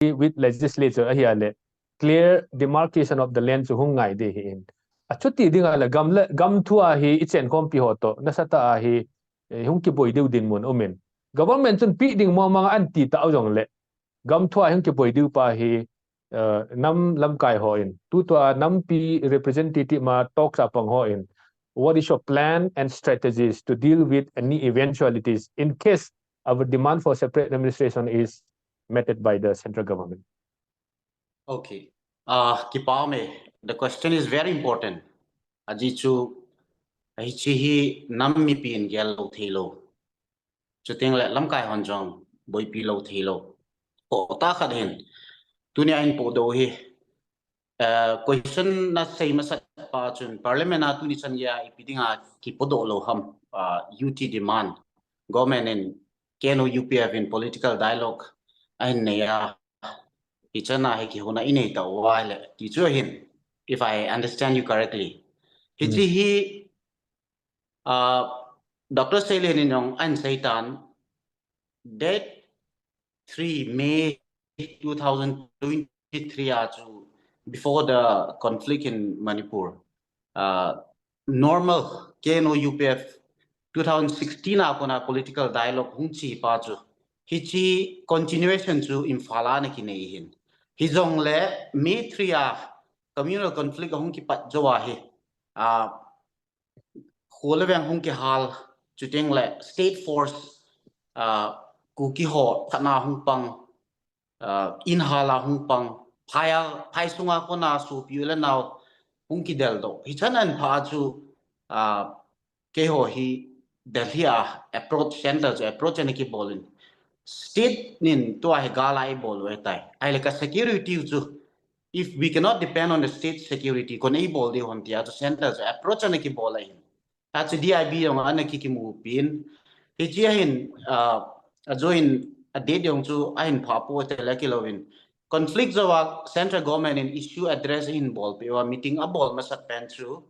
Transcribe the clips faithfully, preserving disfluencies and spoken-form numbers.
with legislature ahi a le clear demarcation of the land chu hung ngai ding ahi in. Achuti ding a le gam le gam thua hi i chenkhompi ho to nasatah a hi eh, hung kiboi diu dinmun um in. Government chun pi ding mo mang an ti ta jong le gam thua hung kiboi diu pa hi uh, nam lamkai ho in. Tu tua nampi representative ma talks a pang ho in. What is your plan and strategies to deal with any eventualities in case our demand for separate administration is meted by the central government? Okay. Uh, kipah me. The question is very important. Aji chu, ahi chi hi nam mipi in gel lo thei lo. Chuting le lamkai hon jong boipi lo thei lo. Ko ta khat hin. Tunia hin po do hi. Uh, question na sei masa pa chun parliament a tuni chan ya ipi dinga kipodoh lo ham uh, U T demand government in K N O U P F in political dialogue ahin nei a hi chana hi kihona inei ta wa le ti chu hin if I understand you correctly hi chi hi uh, Doctor Selen in jong an sei tan date three May two thousand twenty-three a chu before the conflict in Manipur uh, normal K N O U P F two thousand sixteen a kona political dialogue hung chi pa chu hi chi continuation chu Imphal a na kinei hin hi jong le May three a communal conflict hung kipat jo a hi uh, khole veng hung kihal chuting le state force uh, Kuki ho thana hung pang uh, in hala hung pang phai sunga kona supi le nau hung kidel do hi chan an pha chu uh, keiho hi Delhi a approach center chu approach ani kibolin state nin tua hi gala i bol ve tai ai le ka security chu if we cannot depend on the state security kon i bol di hon tia chu center chu approach ani kibol ahin a chu D I B jong ana ki kimu pin hi chi ahin uh, a join a date jong chu ahin pha po te la kilovin conflict jo wa central government in issue address in bol pe wa meeting a bol masa pen chu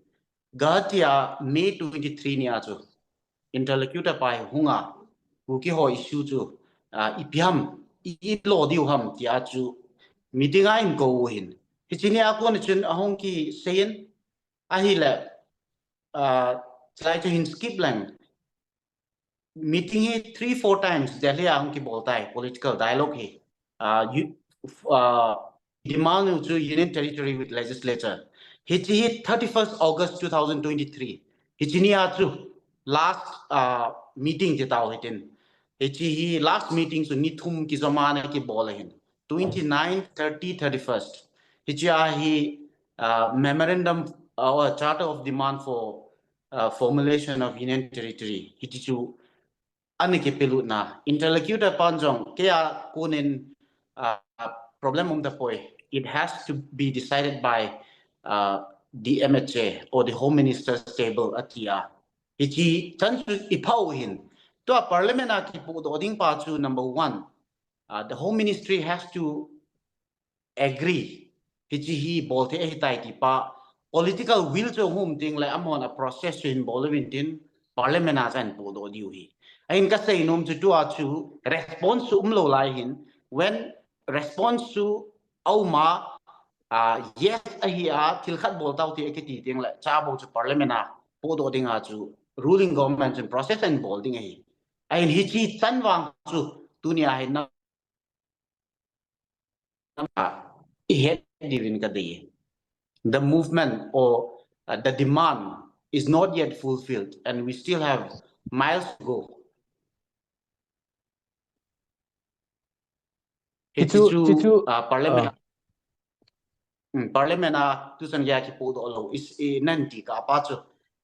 Guwahati a May twenty-three ni a chu interlocutor pa hi hunga Kuki ho issue chu uh, ipi ham i lo diu ham tia chu meeting a in ko hin hi chi ni a kon chun a hung ki sein ahile uh, try to hin skip lang meeting hi three four times Delhi a hung kibol tai political dialogue hi uh, you, uh, demand chu Union Territory with Legislature hi chi hi thirty-first August two thousand twenty-three hi chi ni a chu last uh, meeting ti tau hitin hi chi hi last meeting chu ni thum kizoma na kibol hin twenty-nine, thirty, thirty-first hi chi a hi uh, memorandum uh, or charter of demand for uh, formulation of Union Territory hi chi chu ani kipilutna interlocutor pan jong kei a kunin uh, problem um da poi it has to be decided by uh, the M H A or the Home Minister's table atia hi chi chan chu i phau hin tua parliament a kipu do ding pa chu number one uh, the Home Ministry has to agree hi chi hi bol the hi tai ti pa political will chu hum ting le amon a process chu hin bol vin tin parliament a chan pu do diu hi ahin ka sei nom chu tua chu response chu um lo lai hin when response chu auma uh, yes ahi a thil khat bol tau ti akiti ting le cha bo chu parliament a pu do ding a chu ruling government chun process an bol ding ahi ahin hi chi chan vang chu tunia hin na i het diuvin ka dei the movement or uh, the demand is not yet fulfilled and we still have miles to go. Hi chu, chu, chu uh, parliament uh. Mm, parliament a tu san ya ki pu do lo is e, nan ti ka pa chu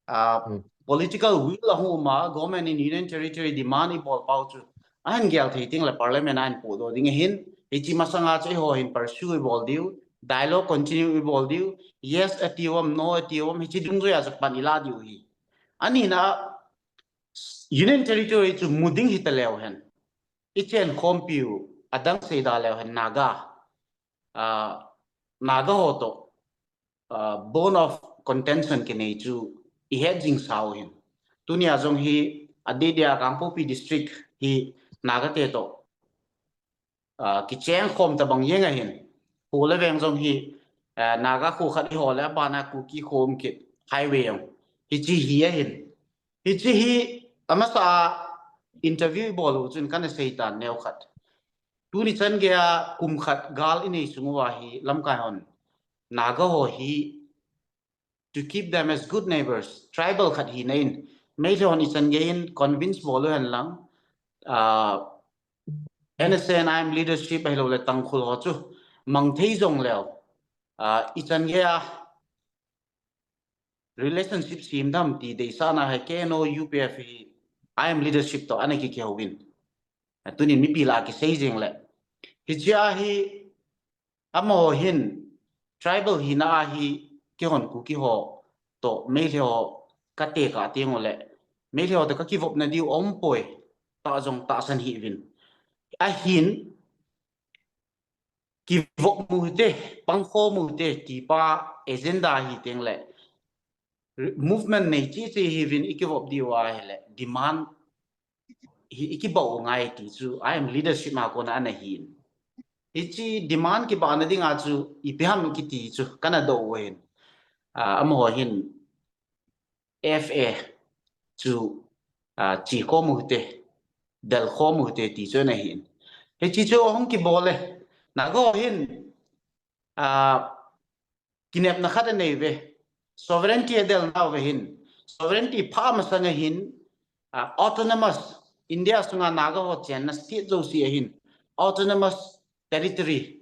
uh, mm. Political will a huma government in Union Territory demand i bol pau chu ahin gel thei ting le parliament a in pu do ding hin hi chi masanga chu ho hin pursue i bol diu dialogue continue i bol diu yes atiwam no atiwam hi chi dung ya chu pan ila diu hi ani na Union Territory chu muding hi ta leu hen i chen khompiu adang sei da leu hen Naga uh, Naga ho to uh, bone of contention ke nei chu i het jing sau hin tunia jong hi adedia Kangpokpi district hi Naga te to ah, kicheng khom tabang jeng ahin. Kho le veng jong hi, ah, Naga kho khat iho le abana Kuki kho um kit highway jong. Hichi hi ahin. Hichi hi amasa a interview ibol u chun kana sei tan neo khat. Tuni chan geiya kum khat gal inei sung uva hi lamkai hon Naga ho hi to keep them as good neighbors. Tribal khat hina in, Meitei hon ichan geiyin convince bol u hen lang, ah, N S N I M leadership ahilou le Tangkhul ho chu mang thei jong leu, ah, ichan geiya relationship sem dam ti deisahna hi K N O U P F hi I M leadership toh ana kikihou in. Ah, tunin mipi lah a kisei jeng le. Hichia hi amaho hin tribal hina a hi keihon Kuki ho toh Meitei ho kate kah teng u le Meitei ho toh kakivopna diu aumpoi, tah jong tahsan hih uvin. Ahin kivop mu hite, pangkho mu hite, tipa agenda hi teng le movement nei chichi hiuvin ikivop diu ahile demand hi ikibol u ngai ti chu I M leadership a kona ana hin. Hichi demand kibahna dinga chu ipi ham kiti chu kana dou u hin. Ah, amaho hin F A chu, ah, chi khom u hite, del khom u hite ti chu ana hin. Hichi chu ahung kibol le. Naga ho hin, ah, kinepna khat anei uve. Sovereignty adel nau ve hin. Sovereignty pha masang a hin, ah, autonomous, India sunga Naga ho chenna state jouse a hin. Autonomous territory.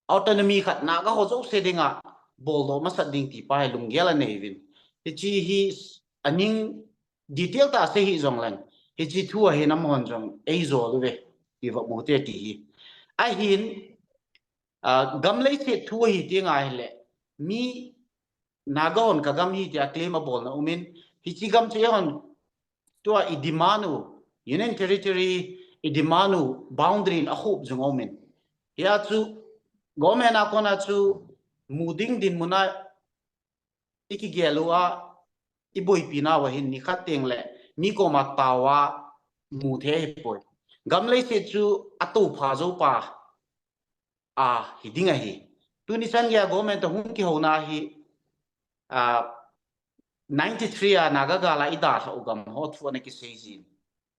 Autonomy khat Naga ho jouse dinga boldoh masat ding tipa hi lunggel anei uvin. Hichi hi aning detail tah a sei hih jong leng. Hichi thu a hin amahon jong eijol uve. Kivop mu hite ti hi. Ahin, ah, gam leiset thu ahi teng ahile. Mi Naga hon ka gam ahi tia claim abolna um in. Hichi gam chu eihon tua i demand u, Union Territory i demand u boundary in akhup jong um in. Hia chu government a kona chu mu ding dinmun a ikigel uva, iboipi nauva hin nikhat teng le mi koma tao a mu thei ahipoi. Gam leiset chu atoupha jou pa ahi ding ahi. Tuni chan geiya government toh hung kihouna hi, ah, ninety-three a Naga gal a idalhah u gam ho thu ana kisei jin.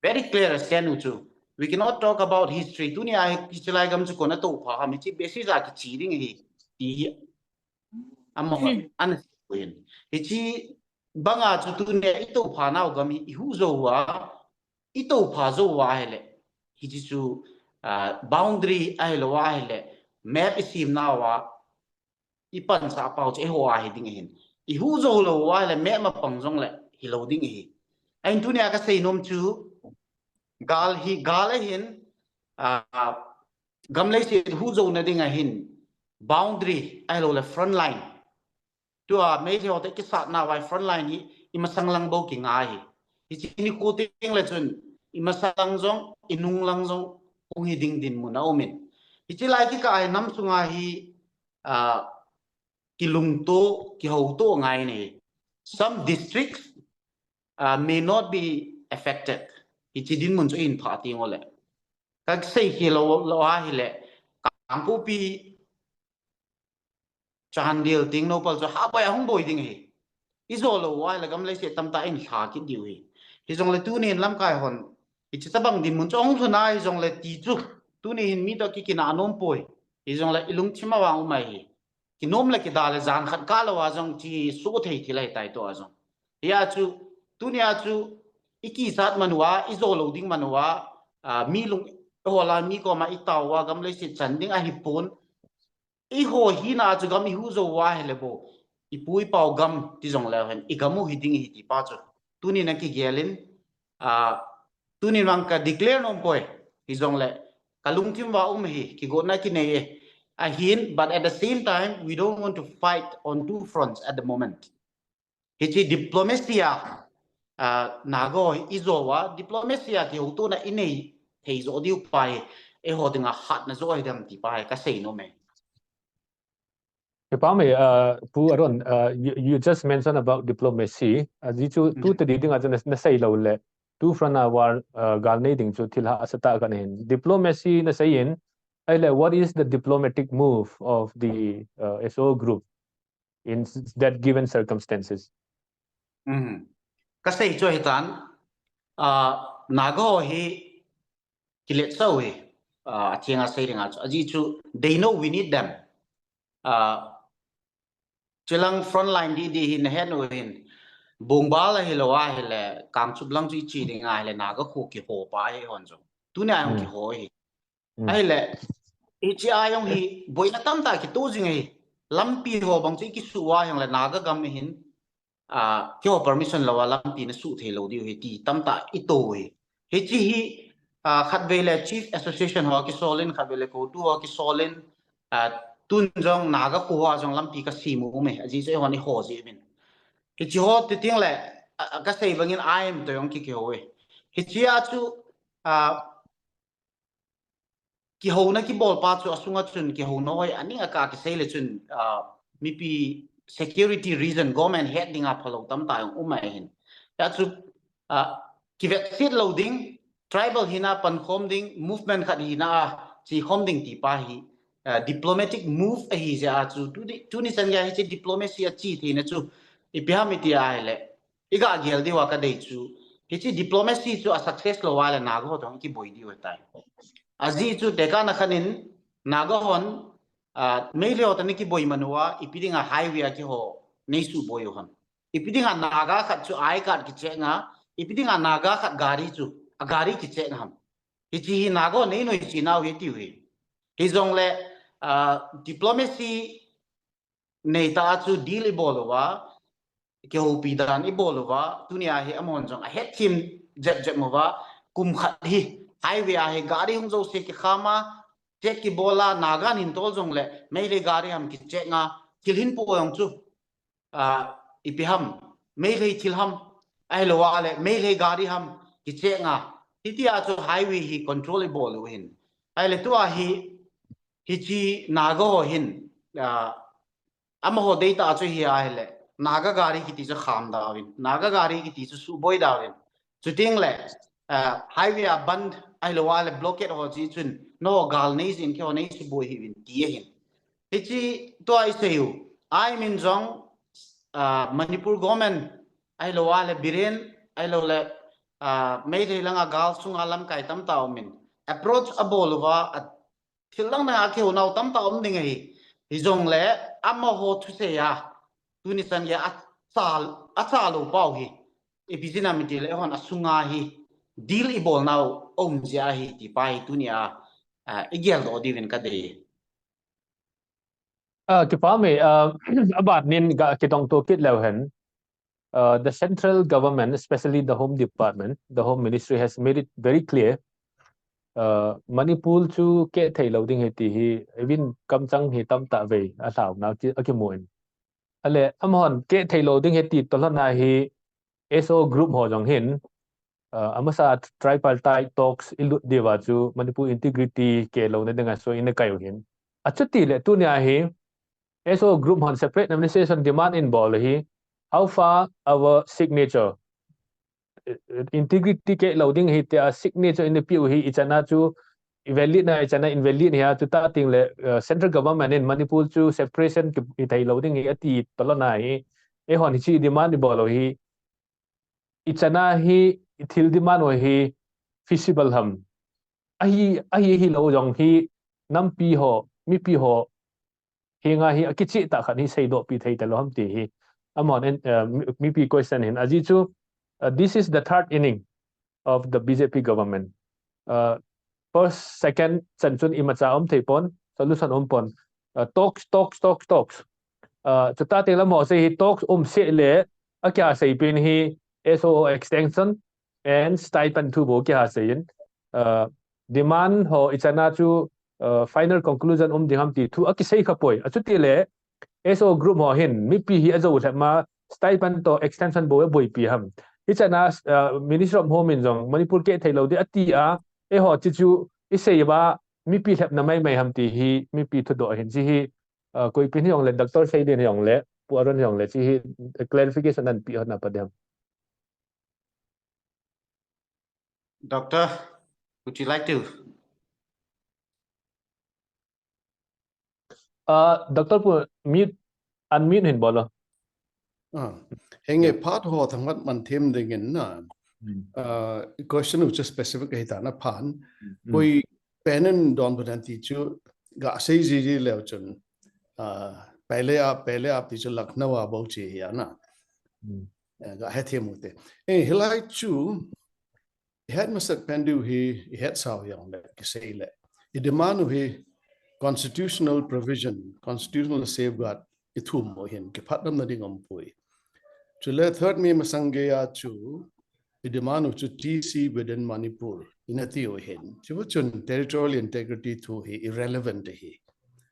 Very clear a stand u chu. We cannot talk about history. Tuni a hi kichilai gam chu kona toupha ham hichi basis a kichi ding ahi. Ti hi amaho ana sei u hin. Hichi banga chu tuni a itoupha nau gam hi ihuh jou uva, itoupha jou uva ahile. Hichi chu, ah, boundary ahilou ahile. Map isim nauva. Ipansah pau chu eiho a hi ding ahin. Ihuh jou lou uva ahile map mapang jong le hilou ding ahi. Ahin tuni a kasei nom chu gal hi, gal ahin, ah, gam leiset huh jouna ding ahin boundary ahilou le front line. Tua Meitei ho toh kisatna uva front line hi imasang lang bou kingai hi. Hichi nikho teng le chun imasang lang jong, inung lang jong hung hi ding dinmun aum in. Hichi lai kikah a hi nam sunga hi, ah, kilungto, kihouto ngai in ahi. Some districts, ah, may not be affected. Hichi dinmun chu ihin phah teng u le. Kasei khel lou, lou ahile. Kangpokpi, Chandel, Tengnoupal chu haboi a hung boi ding ahi. Ijou lou uva ahile gam leiset tamtah in lha kit diu ahi. Hijongle tunin lamkai hon, hichi tabang dinmun chu ahung lhun a hijongle ti chu. Tuni hin mi toh kikina nom poi. Hijongle ilungthim a vang um ahi. Kinom le kida le jan khat kah lou a jong chi soh thei thil ahitai tua jong. Hia chu, tuni a chu, ikichat man uva, ijou lou ding man uva, ah, mi lung, eiho lah a mi koma itao uva, gam leiset chan ding ahipon. Eiho hina chu gam ihuh jou uva ahile bou. Ipu ipau gam ti jongleu hen, igam u hi ding ahi tipa chu. Tunin akigel in, ah, tunin vang ka declare nom poi. Hijongle, kalungthim uva um ahi, kigotna kinei e. Ahin, but at the same time, we don't want to fight on two fronts at the moment. Hichi diplomacy a, ah, Naga ho ijou uva, diplomacy a kihoutona inei thei jou diu pa hi, eiho dinga hatna jou ahi dem tipa hi kasei nom e. Hepa me, ah, Pu Aaron, ah, you, you just mentioned about diplomacy. Ajeh chu, tu tadi dinga chu na, nasei lou le, two front a war, ah, gal nei ding chu thil hahsa tah khat ahin. Diplomacy nasei in, Ahile, what is the diplomatic move of the uh, S O group in s- that given circumstances? Mhm. Ka sei chu hitan, ah, Naga ho hi kilet sau hi, ah, a chenga sei ringa chu. Aji chu, they know we need them. Ah, chilang frontline di di hin hen u hin. Bongbal a hi lo a hi le, Kangchup lang chu i chi ding a hi le, Naga khu kiho pa hi hon chu. Tuni a hong Mm. kiho hi. Mm. Ahile, hichi a jong hi, boina tamtah kitu jing hi. Lampi ho bang chu i kisu a jong le Naga gam hin, ah, keiho permission lo a lampi na su thei lo diu hi ti tamtah i to hi. Hichi hi, ah, khatvei le Chief Association ho kisolin, khatvei le COTU ho kisolin, ah, tun jong Naga khu ho jong lampi ka simu me, aji chu hon i ho ji min. Hichi ho ti ting le, ah, ka sei bangin I M to jong ki kiho hi. Hichi a chu, ah, kihouna kibol pa chu asunga chun kihouna hoi aning a ka kisei le chun, ah, mipi security reason government het dinga phalo tamtah jong um ahin. Ya chu, ah, kivetsit lo ding, tribal hina pankhom ding, movement khat hina a chikhom ding ti pa hi, ah, diplomatic move ahi jeh a chu tuni, tuni chan gei hichi diplomacy a chi theina chu ipi ham iti a hi le. I ga gel diu a ka dei chu, hichi diplomacy chu a success lo a le Naga ho tong kiboi diu tai. Aji chu tekah na khan in Naga hon, ah, Meitei ho tani kiboi man uva, ipi dinga highway a keiho nei suboi u hon. Ipi dinga Naga khat chu I card kicheck nga, ipi dinga Naga khat gari chu, a gari kicheck nga ham. Hichi hi Naga ho nei noi chi nau hi tiu hi. Hijongle, ah, diplomacy nei ta a chu deal i bol uva, kihoupi dan i bol uva, tuni a hi amahon jong a het thim jep jep uva, kum khat hi highway a hi gari hung jouse kikham a, check kibol a, Naga hin tol jongle, Meitei gari ham kicheck nga, thil hin po jong chu, ah, ipi ham, Meitei thil ham, ahilou a le, Meitei gari ham kicheck nga, hiti a chu highway hi control i bol u hin. Ahile tua hi, hichi Naga ho hin, ah, amaho dei ta chu hi ahile, Naga gari kiti chu kham dauvin, Naga gari kiti chu suboi dauvin. Chuting le, ah, highway a bandh ahilou a le blockade ho chi chun, no gal nei jin keiho nei suboi hih uvin ti ahin. Hichi tua i sei u, I M in jong, ah, Manipur government ahilou a le Biren ahilou le, ah, Meitei langa gal sunga lamkai tamtah um in approach a bol uva, a thil dang dang a kihou nau tamtah um ding ahi. Hijongle amaho thusei a, tuni chan gei a chal, a chal u pau hi. Ipi jeh ham iti le hon a sunga hi deal i bol nau um jeh ahi ti pa hi tuni a, ah, i geldoh diuvin ka dei. Ah, kipa me, ah, aban nin ga kitong to kit leu hen. Uh, the central government, especially the Home Department, the Home Ministry has made it very clear. Uh, Manipur chu keh thei lo ding ahi ti hi, even kamchang hi tamtah vei a lhau na ki, a kimu in. Ale, amahon keh thei lo ding ahi ti tolhon a hi S O group ho jong hin, uh, amasa tripartite talks i lut diu va chu Manipur integrity keh lo na ding a so in a kai u hin. Achuti le tuni a hi, S O group hon separate administration demand in bol hi, how far our signature, uh, integrity keh lo ding ahi tia signature in pe u hi i chan a chu valid na i chan a invalid hi a chu ta ting le, uh, central government in Manipur chu separation keh thei lo ding ahi ati tolhon a hi, eihon hichi demand i bol u hi, i chan a hi, i thil demand u hi feasible ham. Ahi, ahi, ahi lo jong hi, nampi ho, mipi ho, hi nga hi, a kichih tah khat hi seidoh pi thei talou ham ti hi. Amahon, uh, mi, mipi question hin. Ajeh chu, uh, this is the third inning of the B J P government. Uh, first, second, chan chun imacha um thei pon, solution um pon. Uh, talks, talks, talks, talks. Uh, chuta ting le amaho sei hi talks um seh le, a kia sei pen hi S O O extension and stipend thu bou kia sei in. Uh, demand ho i chan a chu, uh, final conclusion um ding ham ti thu a kisei kha poi. Achuti le, S O group ho hin, mipi hi a jo lhep ma, stipend to extension bou a boipi ham. Hi chan a, uh, Ministry of Home in jong, Manipur keh thei lo ding ati a, eiho chi chu, i sei va, mipi lhepna mai mai ham ti hi, mipi thudoh hin chi hi, uh, Koipi ni jong le, Doctor Seidin ni jong le, Pu Arun ni jong le, chi hi, clarification nan pe hon na pa ding ham. Doctor, would you like to? Uh, Doctor Pu, mute, unmute hin bolo. Ah, henge phat ho thangvat man them dingin na. Uh, question u chu specific hi ta na phan. Koi penin don budan ti chu ga sei ji ji leo chun. Uh, pehle aap, pehle aap ti chu Lucknow a bou chi hi na. Uh, ga he them u te. Eh, hilai chu het masat pen diu hi, het sao yang le, kisei le. I demand u hi constitutional provision, constitutional safeguard, i thum u hin, kiphat dam na ding um pui. Chule third May masang gei a chu, i demand u chu T C within Manipur, ina ti u hin. Chu chun territorial integrity thu hi irrelevant hi.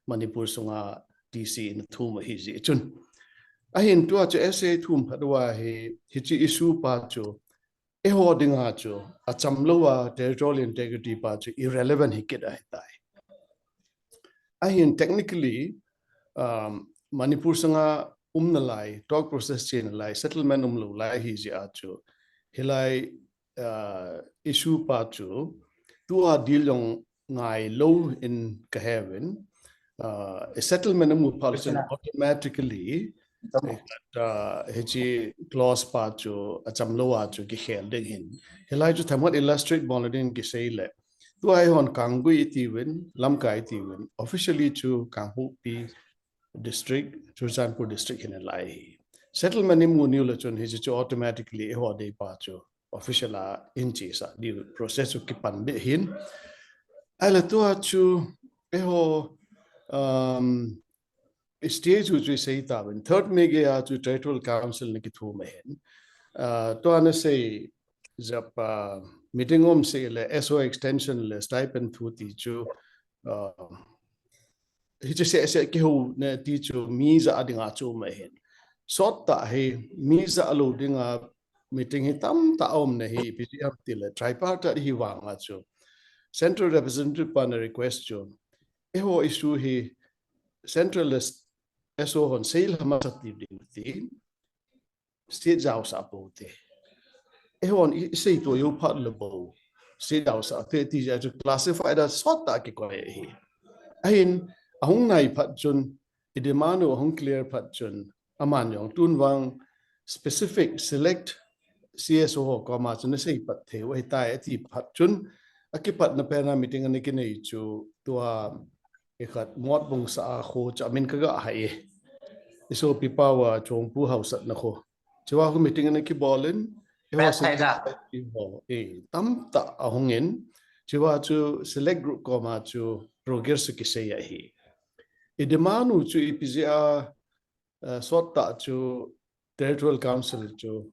Manipur sunga T C ina thum u hi ji chun. Ahin tua chu S A thum phat uva hi, hichi issue pa chu, eiho dinga chu, acham lou a territorial integrity pa chu irrelevant hi kit ahi tai. Ahin technically, um, Manipur sunga um na lai, talk process chi na lai, settlement um lou lai hi ji a chu, hilai, uh, issue pa chu, tua deal jong ngai lou in ka he uvin, uh, settlement um u pha chun automatically, uh, hichi clause pa chu acham lou a chu kikhel ding hin. Hilai chu themkhat illustrate bol ding kisei le. Tua hi hon Kanggui i ti uvin, Lamka i ti uvin, officially chu Kangpokpi district, Churachandpur district hin lai hi. Settlement i mu niu le chun hichi chu automatically eiho dei pa chu official a in chi sa diu process u kipan be hin. Ahi le tua chu eiho, um, stage u chu sei ta uvin. Third May gei a chu Territorial Council na kithum ahin. Uh, tua na sei jap, uh, meeting um sei le S O extension le stipend thu ti chu, uh, hichi se se kiho na ti chu mi ja dinga chu um ahin. Sot ta hi mi ja lou dinga meeting hi tamtah um na hi, P G M ti le tripartite hi vang a chu. Central Representative pa na request chu. Eiho issue hi Central le S O hon sei la masat ti ding ti. State jao sa po te. Eihon i, i sei to yo phat le bo. State jao sa te ti ja chu classify da sot ta kikoi hi. Ahin, ahung nai phat chun, i demand u ahung clear phat chun, aman jong tun vang specific select C S O ho koma chun sei pat thei u ahi tai ati phat chun, akipat na pen a meeting ana kinei chu tua Ikhat Motbung sa a kho chu amin ka ga hai e. I sopi pa va Chongpu hausat na kho. Chua khu meeting ana kibol in. Eiho se i ho, eh, tamtah ahung in. Chua chu select group koma chu progress kisei ahi. I demand u chu ipi jeh a, eh, sot ta chu Territorial Council chu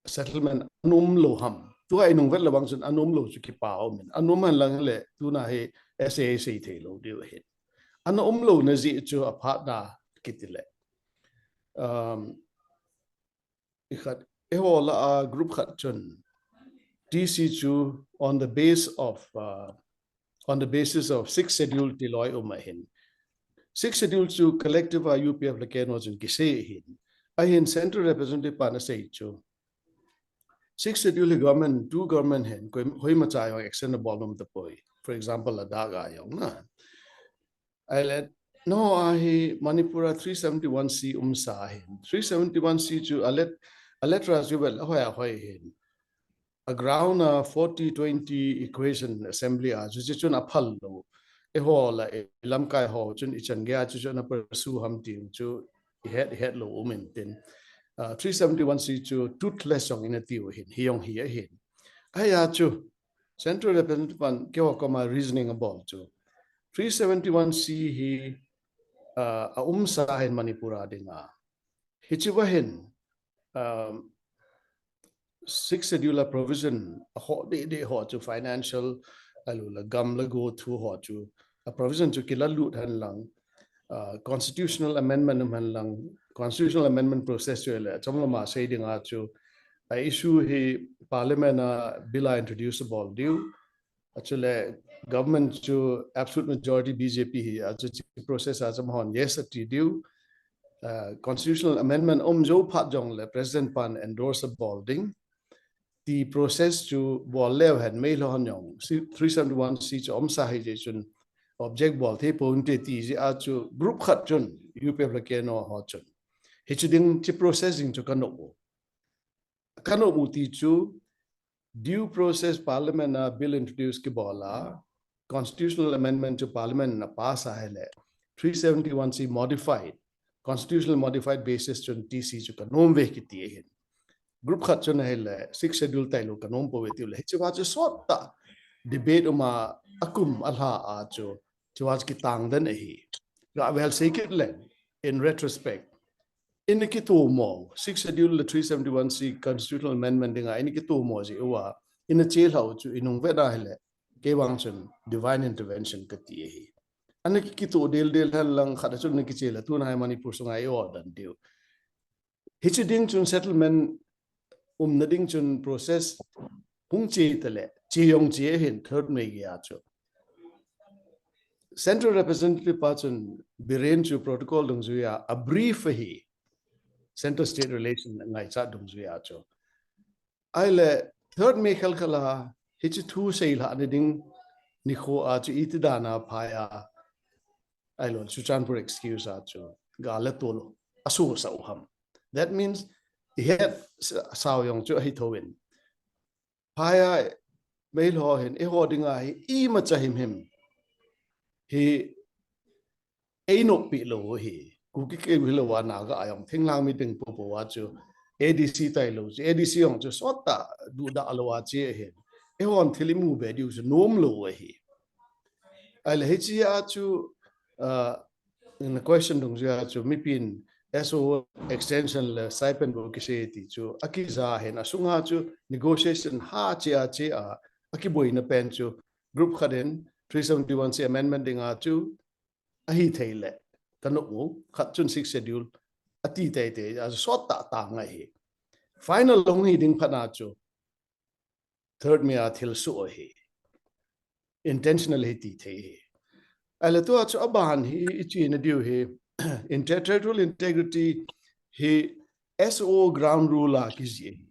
settlement ana um lou ham. Tua i nung vet le bang chun ana um lou chu kipa um in. Ana um hen lang le tuna hi S A sei thei lou diu hin. Ana um lou na jeh chu aphat na kiti le. Um, ikhat, eiho la a group khat chun T C chu on the base of, uh, on the basis of Sixth Schedule ti loi um ahin. Sixth Schedule chu collective a U P F le K N O chun kisei ahin. Ahin Central Representative pan asei chu. Sixth Schedule hi government, tu government hin, koi, hoi macha jong action abol nom tapoi. For example, Ladakh a jong na. Ahile, no ahi Manipur a three seventy-one C um sa ahin. Three seventy-one C chu alet, alet ra chu vel, ahoi ahoi hin. A ground a forty twenty equation assembly a chu, chu chun aphal lou. Eiho la, eh, lamkai ho chun ichan gei a chu, chu ana pursue ham ti chu, ihet, ihet lou um in tin. Uh, three seventy-one C chu toothless jong ina tiu hin, hi jong hi ahin. Ahi a chu, Central Representative pan keiho koma reasoning abol chu. Three seventy-one C hi, uh, a um sa hin Manipur a dinga. Hichi va hin, um, Sixth Schedule a provision a ho de de ho chu financial, alu la gam la go thu ho chu a provision chu kila lut hen lang, uh, constitutional amendment um hen lang, constitutional amendment process chu le, chom lama sei dinga chu a issue hi parliament a bill a introduce bol diu, Achule government chu absolute majority B J P hi, achu chi process a chu amahon yes ati diu. Uh, constitutional amendment um jou phat jong le president pan endorse abol ding. Ti process chu bol leu hen meilhei hon jong three seventy-one C chu um sa hi jeh chun object bol thei ponte ti jeh a chu group khat chun U P F le K N O ho chun hiche ding hiche process ding chu kanop u. Kanop u ti chu due process Parliament a bill introduce kibol a constitutional amendment chu Parliament in a pass a ahile three seventy-one C modified, constitutional modified basis chun T C chu kanom uve kiti ahin. Group khat chun ahile Sixth Schedule tailou kanom pouve tiu le hiche va chu sot tah debate um a, akum alha a chu hiche va chu kitang den ahi. Gavel sei kit leng, in retrospect, ina kitomo, Sixth Schedule le three seventy-one C constitutional amendment dinga ina kitomo jeh uva ina chelhah u chu inung vet a ahile, kei vang chun divine intervention kati ahi. Ana ki, kito del del hen lang khat a chun ana kichel a, tuna hi Manipur sunga i-o dan diu. Hiche ding chun settlement umna ding chun process hung che tale, che jong che ahin Third May geiya chu. Central Representative pa chun Biren chu protocol dungjuiya a brief ahi, Central State Relation ngaichat dungjuiya chu. Ahile Third May khelkhel a hiche thu seilhah na ding nikho a chu iti dan a phai a, ahilou Churachandpur excuse a chu gal le tol asosah u ham. That means ihet sao jong chu ahi thouvin. Phai a Meilhei ho hin eiho dinga hi imacha himhim hi einoppi lou u hi. Kuki keu hilou a Naga a jong thinglhang meeting popo a chu A D C tailou chu, A D C jong chu sot tah duhdah lou a che ahin. Eihon thil imu be diu chu nom lou u ahi. Ahile hiche a chu, ah, in question dungjuiya chu mipin S O extension le stipend bou kisei ti chu akija hin asunga chu negotiation ha che a che a akiboina pen chu group khat in three seventy-one C amendment dinga chu ahithei le kanop u, khat chun Sixth Schedule ati teitei a chu sot tah tang ahi. Final hung hi ding phat na chu Third May a thilsoh ahi. Intentional ahi ti thei ahi. Ahile tua chu aban hi ichena diu hi, inter-, territorial integrity hi S O ground rule a kijih ahi.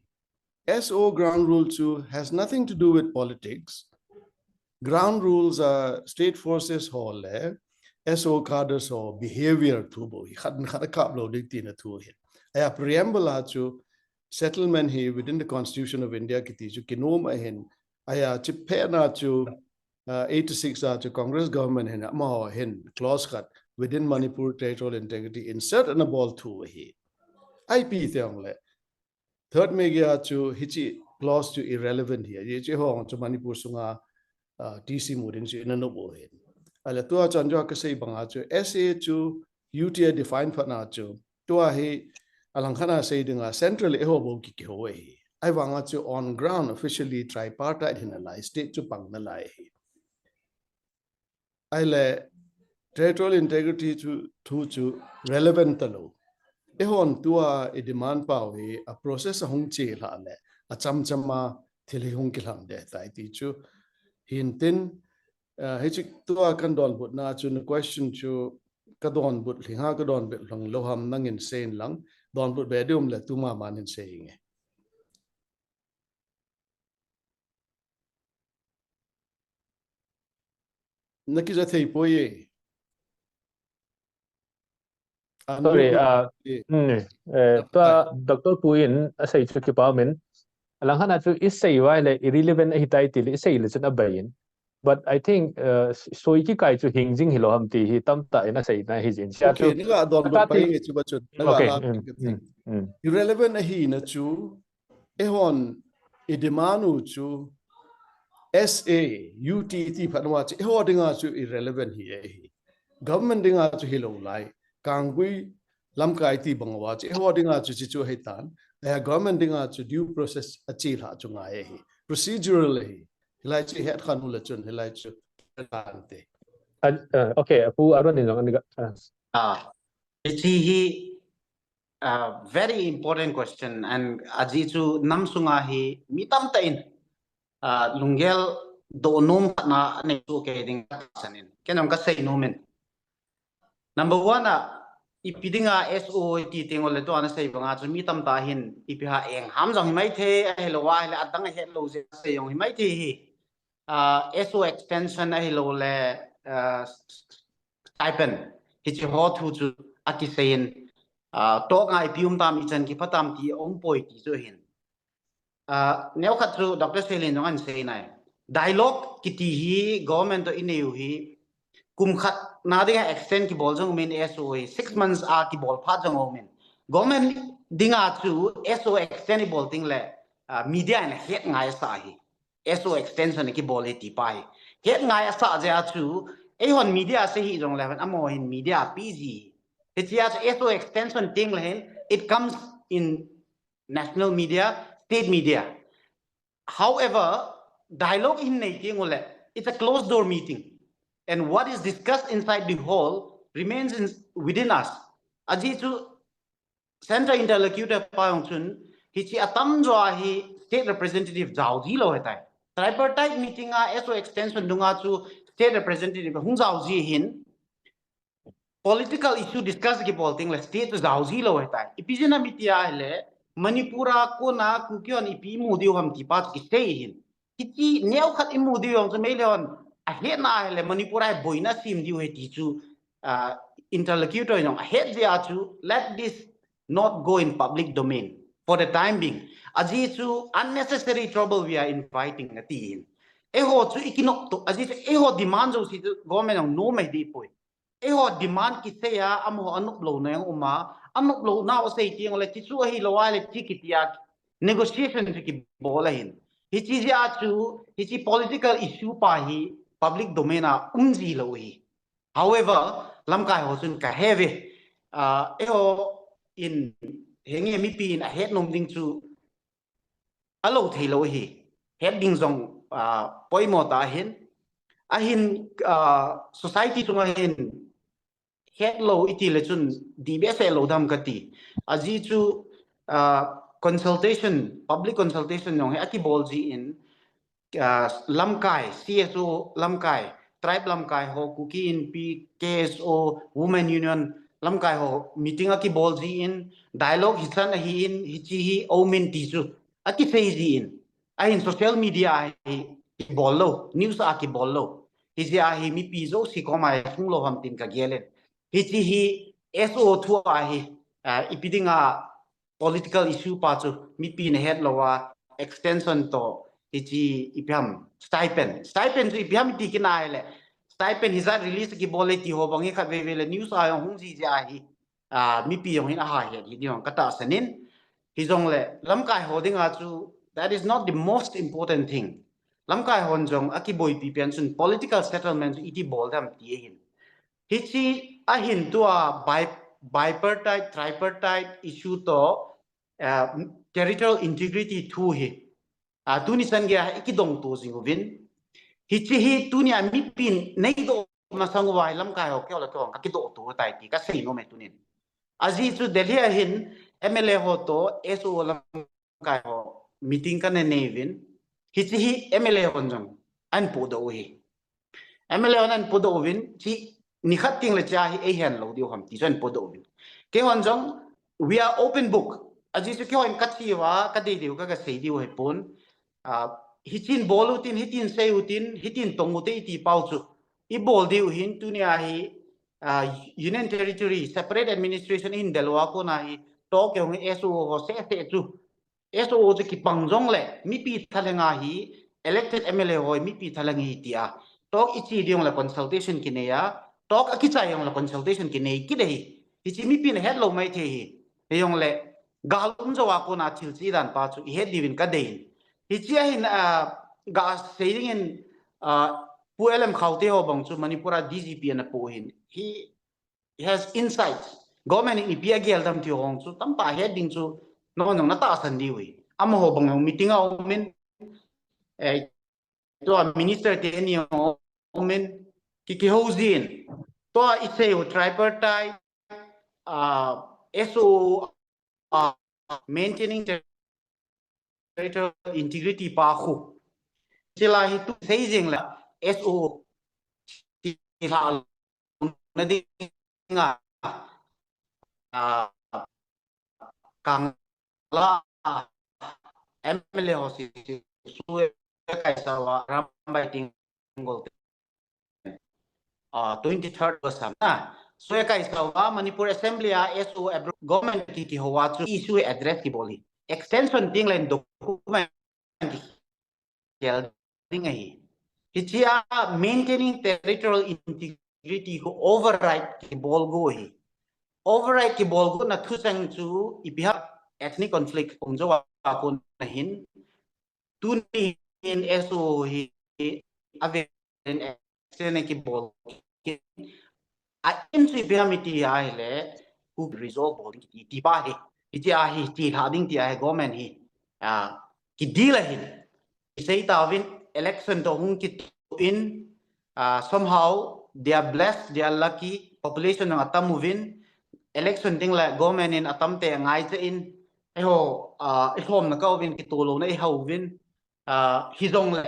S O ground rule chu has nothing to do with politics. Ground rules a state forces ho le S O cadres ho behavior thu bou hi, khat in khat akap lou ding tina thu ahi. Ahia preamble a chu settlement hi within the Constitution of India kiti chu kinom ahin. Ahia chiphet na chu, uh, eighty-six a chu Congress government hin amaho hin clause khat within Manipur territorial integrity insert ana bol thu ahi. Ipi ti jongle Third May geiya chu hiche clause chu irrelevant ahi. Hiche ho chu Manipur sunga, ah, T C mu ding chu ina nop u ahin. Ahile tua chun jong kasei banga chu S A chu U T a define phat na chu tua hi alangkhat a sei dinga central eiho bou ki, kihou ahi. Ahivanga chu on ground officially tripartite hina lai, state chu pang nalai ahi. Ahile territorial integrity chu thu chu relevant talou. Eihon tua i demand pau hi a process a hung chelhah le achamcham a thil hi hung kilhang ding tai ti chu hintin, ah, hiche tua kan donbutna chu na question chu ka donbut lhing ham ka donbut lhing lou ham nangin seiyin lang, donbut be ding um le tuma man hin sei inge. Na kija thei poi e. Sorry, ah, eh, tua Doctor Pu in asei chu kipa umin. Alangkhat a chu isei uva le irrelevant ahitai tile isei le chun abaiyin. But I think, uh, soi kikai chu hing jing hilou ham ti hi tamtah in aseina ahi jin. Sia chu, okay, naga donbut pai nge chu ba chun. Naga la, mm, mm, mm. Irrelevant ahina chu eihon i demand u chu S A, U T ti phat uva chu eiho dinga chu irrelevant ahi e. Government dinga chu hilou lai. Kanggui lamkai ti bang uva chu eiho dinga chu hiche chu ahitan. Ahia government dinga chu due process achelhah chu ngai ahi. Procedural ahi. Hilai chu het khen u le chun hilai chu tante. Ah, ah, okay, Pu Arun in jong ani ga, ah. Ah, hiche hi, ah, very important question, and ajeh chu nam sunga hi mi tamtah in, ah, lunggel doh nom khat na anei chu kei ding ka tahsan in. Ken jong kasei nom in. Number one a, ipi dinga S O ti teng ule tua nasei banga chu mi tamtah hin ipi ha eng ham jong hi maithei, ahilou ahile adang ahet lou jeh sei jong hi maithei hi. Ah, S O extension ahilou le, uh, stipend hichi ho thu chu akisei in, uh, talk a ipi um tam, ichan kipha tam ti aumpoi ti chu ahin. Uh, neokhat chu Doctor Seilin jong ahin sei nai. Dialogue kiti hi government to inei u hi kum khat na dinga extend kibol jong umin, S O A six months a kibol phat jong umin. Government dinga chu S O A extend ibol ting le, uh, media in het ngai sa hi. S O A extension kibol hi ti pa hi. Het ngai asa jeh a chu, eihon media sei hi jong le, amaho hin media pi ji. Hichia chu S O A extension ting le hin, it comes in national media, state media. However, dialogue hin nei ting u le, it's a closed door meeting. And what is discussed inside the hall remains in, within us. Ajeh chu, Central Interlocutor pa jong chun, hichi atamjo a hi state representative jao ji lou ahitai. Tripartite meeting a S O extension dunga chu state representative hung jao ji hin, political issue discuss kibol ting le state chu jao ji lou ahitai. Ipi jeh a mi tia ahile, Manipur a kona Kuki hon ipi imu diu ham ti pa chu kisei hin. Hichi neokhat imu diu jong chu Meitei hon ahetna ahile Manipur a hi boina sem diu ahi ti chu, uh, interlocutor jong ahet jeh a chu, let this not go in public domain for the time being. Ajeh chu unnecessary trouble we are inviting ati hin. Eiho chu ikinop to, ajeh chu eiho demand jouse chu government jong nom ahi dipoi. Eiho demand kisei a, amaho anop louna jong um a, anop louna asei ting le, hichu ahilou ahile hichi kiti a negotiation chu kibol ahin. Hichi jeh a chu, hichi political issue pa hi public domain a um ji lou ahi. However, lamkai ho chun kahe ve, ah, eiho in, henge mipi in ahet nom ding chu alou thei lou ahi. Het ding jong, ah, poimo tah ahin. Ahin, ah, society chunga hin het lou iti le chun dih behseh lou dam kati. Ajeh chu, ah, consultation, public consultation jong hi akibol ji in, ah, lamkai, C S O lamkai, tribe lamkai ho, Kuki Inpi, K S O, Women Union lamkai ho meeting akibol ji in, dialogue hichan ahi in, hichi hi aumin ti chu akisei ji in. Ahin social media a hi kibol lou, news a kibol lou. Hijeh a hi mipi jouse koma hi hung lou ham tin kagel in. Hichi hi S O thu a hi, ah, ipi dinga political issue pa chu mipi in ahet lou a, extension to hichi ipi ham stipend. Stipend chu ipi ham iti kit na ahile, stipend hijat release kibol e ti ho bang hi khatvei vei le news a jong hung ji jeh a hi, ah, mipi jong hin aha het hi ding jong katahsan in. Hijongle lamkai ho dinga chu, that is not the most important thing. Lamkai hon jong akiboipi pen chun political settlement chu iti bol dam ti ahin. Hichi ahin tua bi-, bipartite, tripartite issue to, ah, territorial integrity thu hi, ah, tuni chan geiya ikidong to jing uvin. Hichi hi tunia mipin neidoh masang uva hi lamkai ho keiho le keiho kakidoh to tai ti kasei nom e tunin. Ajeh chu Delhi a hin M L A ho to S O lamkai ho meeting kana nei uvin. Hichi hi M L A hon jong ahin podoh u ahi. M L A hon ahin podoh uvin, hichi nikhat teng le hichea hi eihen lou diu ham ti chu ahin podoh uvin. Keihon jong, we are open book. Ajeh chu keihon kache uva, kadei diu, ka, kasei diu ahipon. Ah, hitin bol utin, hitin sei utin, hitin tong ute iti pau chu ibol diu hin, tunia hi, ah, Union Territory, separate administration ihin del uva kona hi, talk jong hi S O ho seh seh chu. S O chu kipang jongle, mipi thalheng a hi, elected M L A ho hi mipi thalheng ahi tia talk iche ding jongle consultation kinei a, talk akichai jongle consultation kinei kit ahi. Hichi mipin ahet lou maithei ahi. Hijongle, gal um jou a kona thil che dan pa chu ihet diuvin kadei in. Hichea hin, ah, gasei dingin, ah, Pu L M Khaute ho bang chu Manipur a D G P ana pu hin. He, he has insights. Government in ipi agel dam ti ho chu tamtah het ding chu nangho jong natahsan diu ahi. Amaho bang jong meeting a umin, eh, tua minister teni jong umin, ki, kihou jin. Tua isei u tripartite, ah, S O, ah, maintaining territorial integrity pa khu. Chulai hi tu sei jing le S O ti la na ding a, ah, Kangla M L A ho si su e kai sa wa ram bai ting gol te. uh, twenty-third August ham na. So e kai sa uva Manipur Assembly a S O government ki kihou a chu issue address kibol hi. Extension ding le document kikhel ding ahi. Hichea maintaining territorial integrity khu override kibol go hi. Override kibol go na thucheng chu ipi ham ethnic conflict um jo a kon ahin. Tuni in S O hi a ven extend kibol. A in chu ipi ham iti ahile, khu resolve bol ding ti, ti pa hi. Hichea hi, ti lha ding ti ahi government hi. Ah, ki deal ahin. Isei tauvin election to hung kit in, ah, somehow they are blessed, they are lucky, population jong atam uvin, election ding le government in atam te ngai che in, eiho, ah, i lhom na ka uvin, kitoh lou na i ha uvin, ah, hijong le,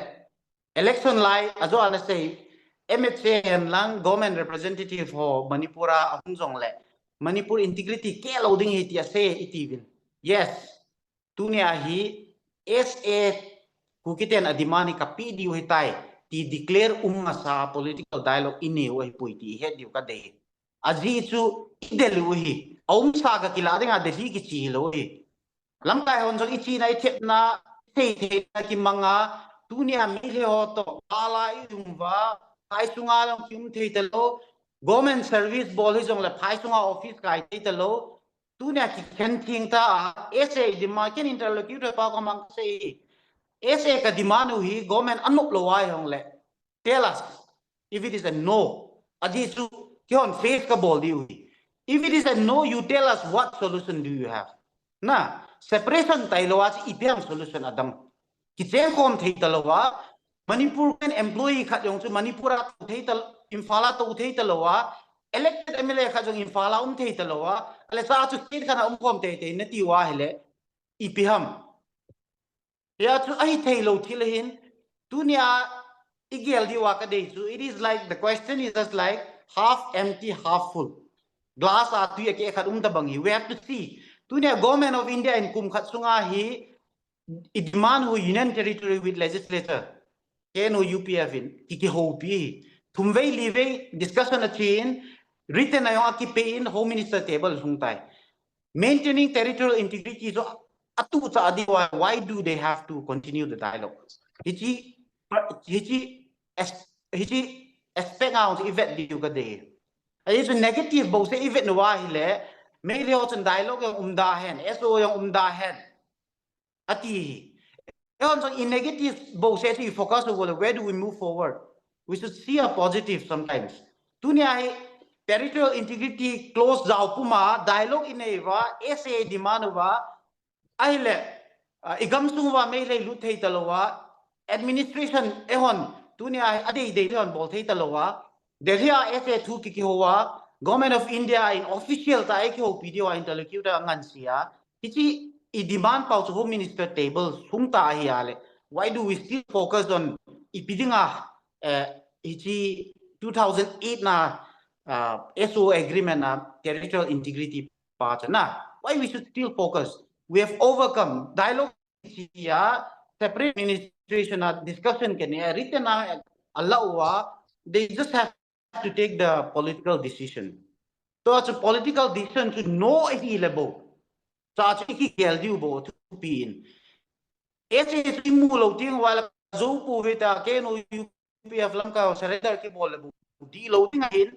election lai, ajo ana sei, M H A hen lang, government representative ho, Manipur a ahung jong le, Manipur integrity keh lou ding hi ti asei iti uvin. Yes, tunia hi S A Kuki ten a demand hi kapeh diu hitai, ti declare um masa political dialogue inei u ahipoi ti ihet diu kadei. Ajeh chu idel u hi, aumsa ka kilah dinga Delhi kiche hilou hi. Lamkai hon jong ichena ithepna, thei theina kimanga, tunia Meitei ho to, ala i um uva, phai sunga jong kium thei talou, government service bol hijong le phai sunga office kai thei talou, tunia kikhen theng ta a, S A demand ken interlocutor pa ko mang sei. S A ka demand u hi government anop lou a hijong le. Tell us if it is a no. Ajeh chu, kihon face kabol diu hi. If it is a no, you tell us what solution do you have? Na, separation tailou a chu ipi ham solution adang. Kicheng khom thei talou a, Manipur ken employee khat jong chu Manipur a tou thei tal, Imphal a tou thei talou a, elected M L A khat jong Imphal a um thei talou a, ale cha chu state khat a um khom teitei nati uva hile, ipi ham. Hia chu ahi thei lou thil ahin, tunia igel diu a kadei chu, it is like, the question is just like half empty, half full. Glass a tui akeh khat um tabang hi, we have to see. Tunia Government of India in kum khat sunga hi, i demand u Union Territory with Legislature, K N O U P F in, ki kihoupi hi. Thum vei li vei discussion ache in, written a jong akipe in, Home Minister table hung tai. Maintaining territorial integrity chu atuh cha a diu a, why do they have to continue the dialogue? Hichi, hichi, as-, hichi aspect a hung chu ivet diu kadei. Ahi chu negative bouseh ivet uva hile, Meitei ho chun dialogue jong um da hen, S O jong um da hen. Ati hi. Eihon jong i negative bouseh chu i focus uva le, where do we move forward? We should see a positive sometimes. Tunia hi territorial integrity clause jao puma dialogue inei uva, S A demand uva, ahile, ah, i gamsung uva Meitei lut thei talou a, administration eihon, tunia hi adei dei eihon bol thei talou a, Delhi a S A thu ki kihou a, Government of India in official tah a kihoupi diu a interlocutor angansea. Hichi i demand pau chu Home Minister table hung ta ahi a le. Why do we still focus on ipi dinga, eh, hichi two thousand eight na, uh, S O agreement na territorial integrity pa chu na? Why we should still focus? We have overcome dialogue. Hichia separate administration a discussion kene a written a, a la uva, they just have to take the political decision. Tua chu political decision chu no ahi le bou. Cha chu i kigel diu bou thupi in. S A chu i mu lou teng uva le jou pouve ta, K N O U P F lamkai ho surrender kibol le bou dih lou ding ahin.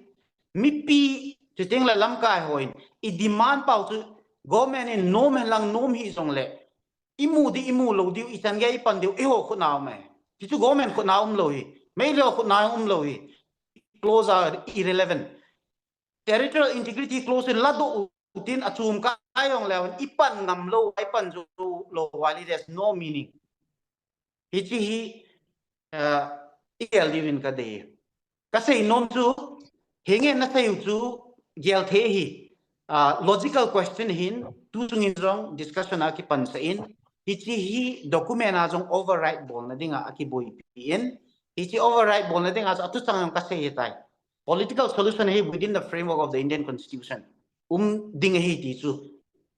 Mipi chu teng le lamkai hon i demand pau chu government in nom hen lang nom hih jong le, i mu ding, i mu lou diu, i chan gei i pan diu, eiho khut na um e. Ti chu government khut na um lou hi. Meitei ho khut na um lou hi. Clause are irrelevant. Territorial integrity clause in ladoh u tin a chum kai jong le i pan ngam lou, i pan jou lou uva le, there's no meaning. Hichi hi, uh, i gel diu in kadei. Ka sei nom chu, hinge na sei u chu gel thei hi, ah, logical question hin, tu chung in jong discussion a kipan sah in, hichi hi document a jong override bolna dinga akiboipi in, hichi override bolna dinga chu atuchang jong ka sei hitai. Political solution hi within the framework of the Indian Constitution um ding ahi ti chu,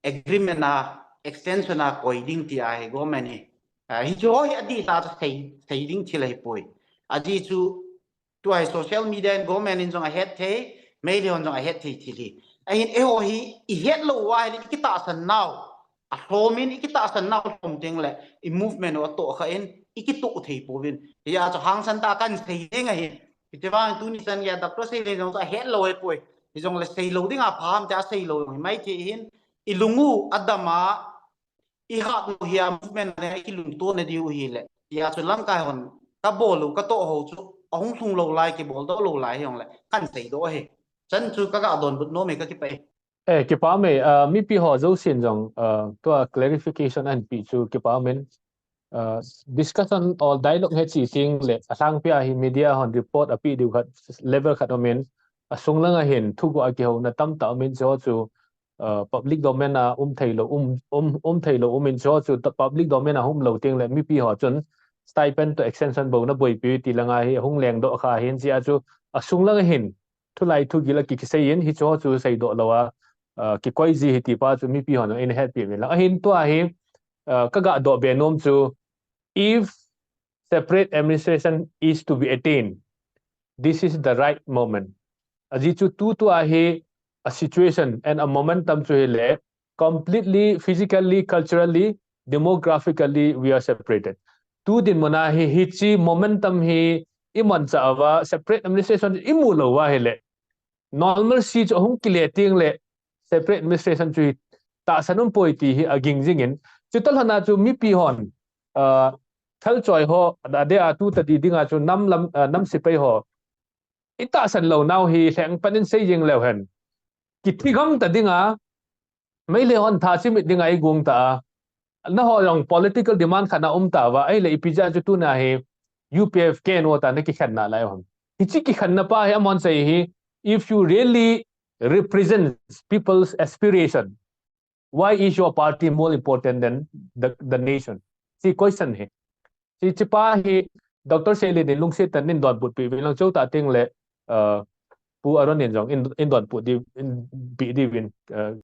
agreement a extension a koi ding ti ahi government hi. Ah, hichu hi adih ta chu sei, sei ding thil ahipoi. Ajeh chu Tua hi social media in government in jong ahet thei, Meitei hon jong ahet thei thil hi. Ahin eiho hi ihet lou uva ahile ikitahsan nau alhomin, ikitahsan nau alhom teng le i movement u atoh kha in ikitoh thei pouvin. Hijeh chun hangsan tah a kahin sei ding ahi. Hiche vang tuni chan geiya Doctor Seilin jong chu ahet lou ahipoi. Hijongle sei lou dinga pha ham tia sei lou hi mai thei hin, ilung u adam a, ihat lou hi a movement a le ikilungto na diu hile. Hijeh chun lamkai hon kabol u, katoh ho chu ahung lhung lou lai, kibol doh lou lai hijongle kahin sei doh ahi. Chan chu kaga donbut nom e, kakipah e. Eh, kipah e, ah, mipi ho jousen jong, ah, tua clarification ahin pe chu kipah e. Ah, discussion or dialogue hi chi sing le, alhangpi a hi media hon report ape diu khat, level khat umin, asung langa hin thuguh a kihouna tamtah umin, chuho chu, ah, public domain a um thei lou, um, um, um thei lou umin, chuho chu ta-, public domain a hung um lou teng le mipi ho chun stipend to extension bou na boipi ti langa hi hung lengdoh kha hin, hijeh chun asung langa hin thulai thugil a ki, kisei in, hicheho chu seidoh lou a, ah, kikoi ji ahi ti pa chu mipi hon eihetpi uvin lang. Ahin tua hi, ah, kaga doh be nom chu, if separate administration is to be attained, this is the right moment. Ajeh chu tutua hi a situation and a momentum chu hile, completely, physically, culturally, demographically, we are separated. Tu dinmun a hi, hiche momentum hi imanchah uva, separate administration imu lou uva ahile, normalcy chu ahung kile teng le, separate administration chu hi tahsan um poi ti hi aging jingin, chutoh lhon a chu mipi hon, ah, thalchoi ho, adeh a tu tadi dinga chu nam lam, ah, nam sepai ho itahsan lou nau hi lhengpan in sei jing leu hen, kithi gam ta dinga, Meitei hon tha chimit dinga igong ta a, naho jong political demand khat na um tauva, ahile ipi jeh a chu tuna hi U P F K N O tah na kikhen nalai ham? Hiche kikhenna pa hi amahon sei hi, if you really represent people's aspiration, why is your party more important than the, the nation? Hiche question hi. Hiche pa hi Doctor Seilin in lungset tah in donbut peh uvin lang, chutah teng le, uh, Pu Aaron in jong in, in donbut diu, in pe diu vin, uh,